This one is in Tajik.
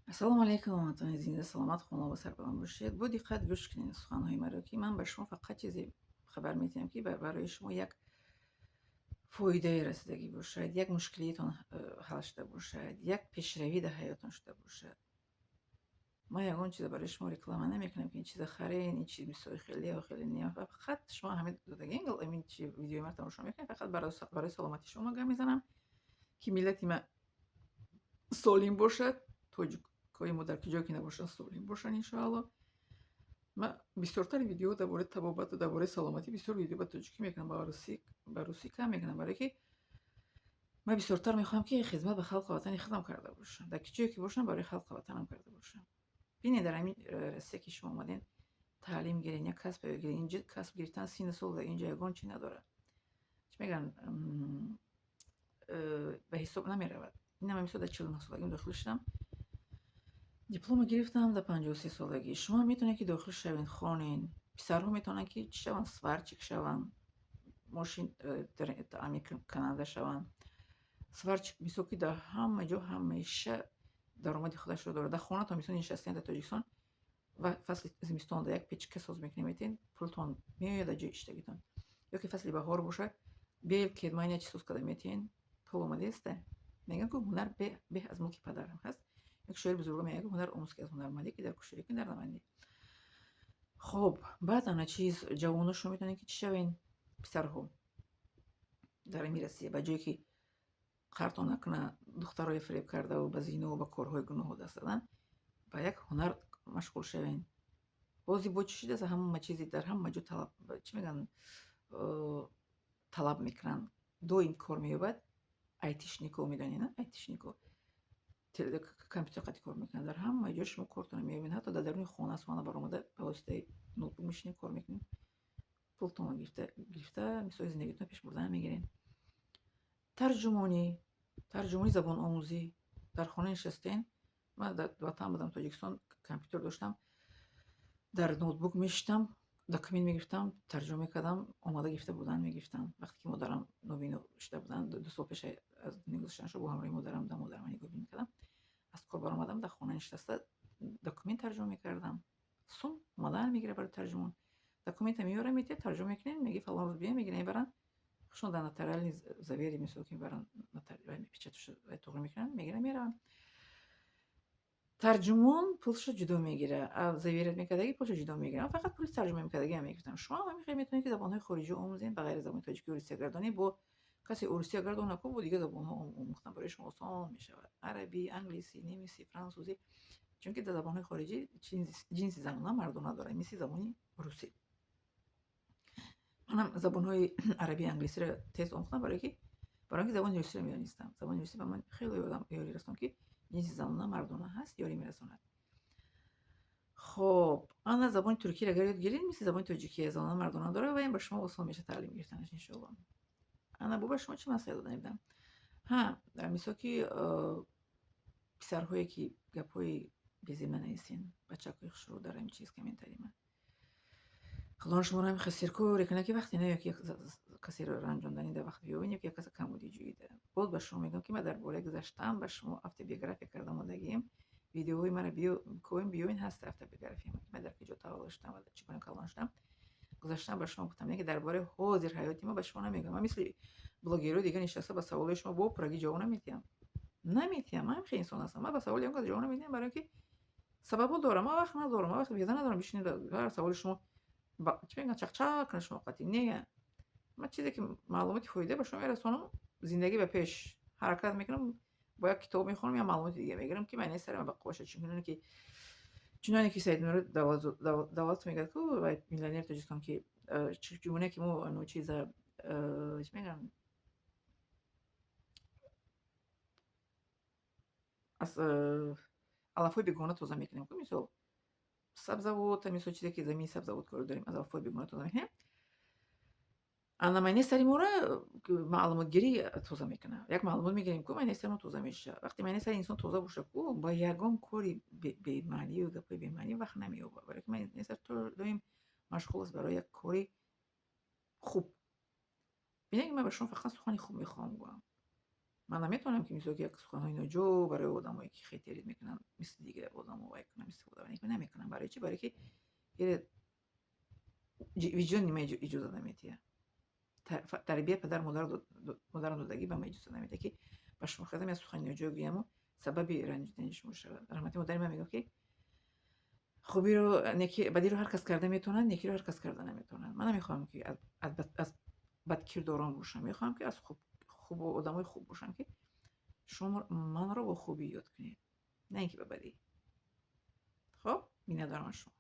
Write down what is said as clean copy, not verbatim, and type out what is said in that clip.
Ассалому алайкум, ҳамватанони зинда, саломат, хона ва сарбаланд бошед. Бо диққат гӯш кунед суханҳои маро, ки ман ба шумо фақат чизе хабар медиҳам, ки барои шумо як фоидае расидагӣ бошад, як мушкилиятон ҳал шуда бошад, як пешравӣ дар ҳаётон шуда бошад. Ман ягон чиза барои шумо реклама намекунам, ки ин чиза харен, ин чиз мисоли хеле хеле не. Фақат шумо ҳамин додагин, ин чи видеои ман тамошо мекунед, фақат барои саломатии шумо гап мезанам, ки миллати ман солим бошад, тоҷикҳои мо дар куҷое ки набошанд, солим бошанд, иншоалло. Ман бисёртар видео дар бораи табобату дар бораи саломатӣ бисёр видео ба тоҷикӣ мекунам, ба русӣ кам мекунам, барое ки ман бисёртар мехоҳам, ки хизмат ба халқу ватани худам карда бошам. Дар ки ҷое ки бошам, барои халқу ватанам карда бошам. Бинед, дар ҳамин Россия ки шумо омадем, таълим гирен, як касб гирен. Инҷа касб гирифтан синну сол дар инҷа ягон чи надорад. Чӣ мегӯянд, ба ҳисоб намеравад. Инам мисол, дар 49 солагим дохил шудам, диплома гирифтам дар 53 солагӣ. Шумо метавонед, ки дохил шавед, хонен. Писарҳо метавонанд, ки чӣ шаванд? Сварщик шаванд, мошин таъмир кунанда шаванд. Сварщик мисол, ки дар ҳама ҷо ҳамеша даромади худашро дорад. Дар хонатон мисол нишастем, дар Тоҷикистон ва фасли зимистон дар як печка соз мекунем, метен, пултон меояд дар ҷои иштагитон. Ё ки фасли баҳор бошад, бел кетман я чи соз карда метиҳен, пул омадааста. Мегӯянд, ки ҳунар беҳ аз мулки падарам ҳаст. Як шоири бузурго мегӯяд, ки ҳунар омӯз, ки аз ҳунармандӣ, ки дар кушоӣ, ки дар намандӣ. Хоб, баъд ана чиз, ҷавоно, шумо метавонед, ки чӣ шавен? Писарҳо дар ами Россия, ба ҷое ки қартон накуна, духтарҳое фиреб кардаву ба зинову ба корҳои гуноҳу даст задан, ба як ҳунар машғул шавен. Ҳозир бо чӣ шудааст? Ҳама чизи дар ҳама ҷо талаб, чӣ мегӯянд, талаб мекунанд, доим кор меёбад. Айтишнико медонед, на? Айтишнико компютер қати кор мекунад. Дар ҳама ҷо шумо кортонро меёбед, ҳатто дар даруни хона, аз хона баромада, ба воситаи ноутбук мешинед, кор мекунед, пултонро гирифта гирифта, мисоли зиндагитонро пеш бурдан мегиред. Тарҷумонӣ, забономӯзӣ. Дар хона нишастен. Ман дар ватан будам, Тоҷикистон, компютер доштам, дар ноутбук мешиштам, документ мегирифтам, тарҷума мекардам, омада гирифта будан мегирифтам. Вақте ки модарам нобино шуда буданд, 2 сол пеш аз дунё гузаштанашо, бо ҳамроҳи модарам да модарама нигоҳбин мекардам. Аз кор баромадам, дар хона нишаста документ тарҷума мекардам. Сум омадан мегирад барои тарҷумон. Документа меёрам, метиҳад, тарҷума мекунем, меги фалон рӯз биёем, мегирам, мебаранд. Хушон дар нотариальный заверить, мисол, ки мебаранд, печаташо туғри мекунанд, мегиранд, мераванд. Тарҷумон пулшо ҷудо мегирад, заверить мекардаги пулшо ҷудо мегирад. Ман фақат пули тарҷума мекардагиам мегирифтам. Шумо ҳам ҳамин хел метавонед, ки забонҳои хориҷӣ омӯзед, ба ғайри забони тоҷикӣ, русия гардонӣ. Бо касе урусия гардона ку, бо дигар забонҳо омӯхтан барои шумо осон мешавад: арабӣ, англисӣ, немисӣ, франсузӣ. Чунки дар забонҳои хориҷӣ ҷинси занона, мардона дорад, мисли забони русӣ. Манам забонҳои арабӣ, англисиро тез омӯхтам, барои ки забони русиро медонистам. Забони русӣ ба ман хеле ёрӣ расон, ки ҷинси занона, мардона ҳаст, ёрӣ мерасонад. Хоб, ана забони туркиро агар ёд гиред, мисли забони тоҷикӣ занона, мардона дорад ва ин ба шумо осон мешавад таълим гирифтанаш, иншоалло. Ана бо ба шумо чӣ маслиҳат дода будам? Ҳа, мисол, ки писарҳое ки гапҳои безеб нанависен, бачакҳои хушрӯ, дар ҳамин чиз, комментарий ман. Худо шуморо ҳамин хел серкоре кунад, ки вақте наёяд, ки касеро ранҷонданӣ дар вақт биёбед ё ки як каса камбудӣ ҷӯида. Боз ба шумо мегӯям, ки ман дар бораи гузаштаам ба шумо автобиография карда омодагием. Видеоҳои маро коем, биёбед, ҳаст автобиография, ки ман дар куҷо таваллуд шудам ва чӣ гуна калон шудам. Гузаштаам ба шумо гуфтам, ки дар бораи ҳозир ҳаёти ма ба шумо намегӯям. Ман мисли блогерҳои дигар нишаста ба саволҳои шумо бо пуррагӣ ҷавоб намедиҳам. Намедиҳам. Ман хеле инсон ҳастам. Ман ба саволи ягон кас ҷавоб намедиҳам, барои ки сабабҳо дорам. Ман вақт надорам, ман вақти беҳуда надорам бишинем, ҳар саволи шумо, чӣ мегӯянд, чақчақ кунад шумо қатъӣ. Не. Ман чизе ки маълумоти фоида ба шумо мерасонам, зиндагӣ ба пеш ҳаракат мекунам, бо як китоб мехонам, як маълумоти дига мегирам, ки маънии сари ман ба қувва шад. Чуноне ки Саидмурод Давлатов мегӯяд ку, вай миллионери Тоҷикистон, ки чугуне ки мо ано чиза, чӣ мегӯянд, аз алафҳои бегона тоза мекунем ку, мисол сабзавот, мисол чизе ки замини сабзавот кор дорем, аз алафҳои бегона тоза мекунем. Ана майнаи сари моро маълумотгирӣ тоза мекунад. Як маълумот мегирем ку, майнаи сари мо тоза мешавад. Вақте майнаи сари инсон тоза бошад ку, ба ягон кори бемаънию гапҳои бемаънӣ вақт намеёбад, барои ки майнаи сар доим машғул аст барои як кори хуб. Бинед, ман ба шумо фақат сухани хуб мехоҳам гӯям. Ман наметавонам, ки мисол, ки як суханҳои ноҷо барои одамое, ки хейтерить мекунанд, мисли дигар одамо вай кунам, истифода намекунам. Барои чӣ? Барое ки виҷдони ман иҷоза наметиҳад. Тарбия падару модарам додагӣ ба ман иҷоза наметиҳад, ки ба шумо хезам, як сухани ноҷо гӯяму сабаби ранҷидани шумо шавад. Раҳмати модари ман мегуфт, ки хубиро, бадиро ҳар кас карда метавонад, некиро ҳар кас карда наметавонад. Ман намехоҳам, ки аз бадкирдорон бошам, мехоҳам, ки аз хуб одамои хуб бошам, ки шумо манро бо хубӣ ёд кунед, на ин ки ба бадӣ. Хоб, миннатдорам аз шумо.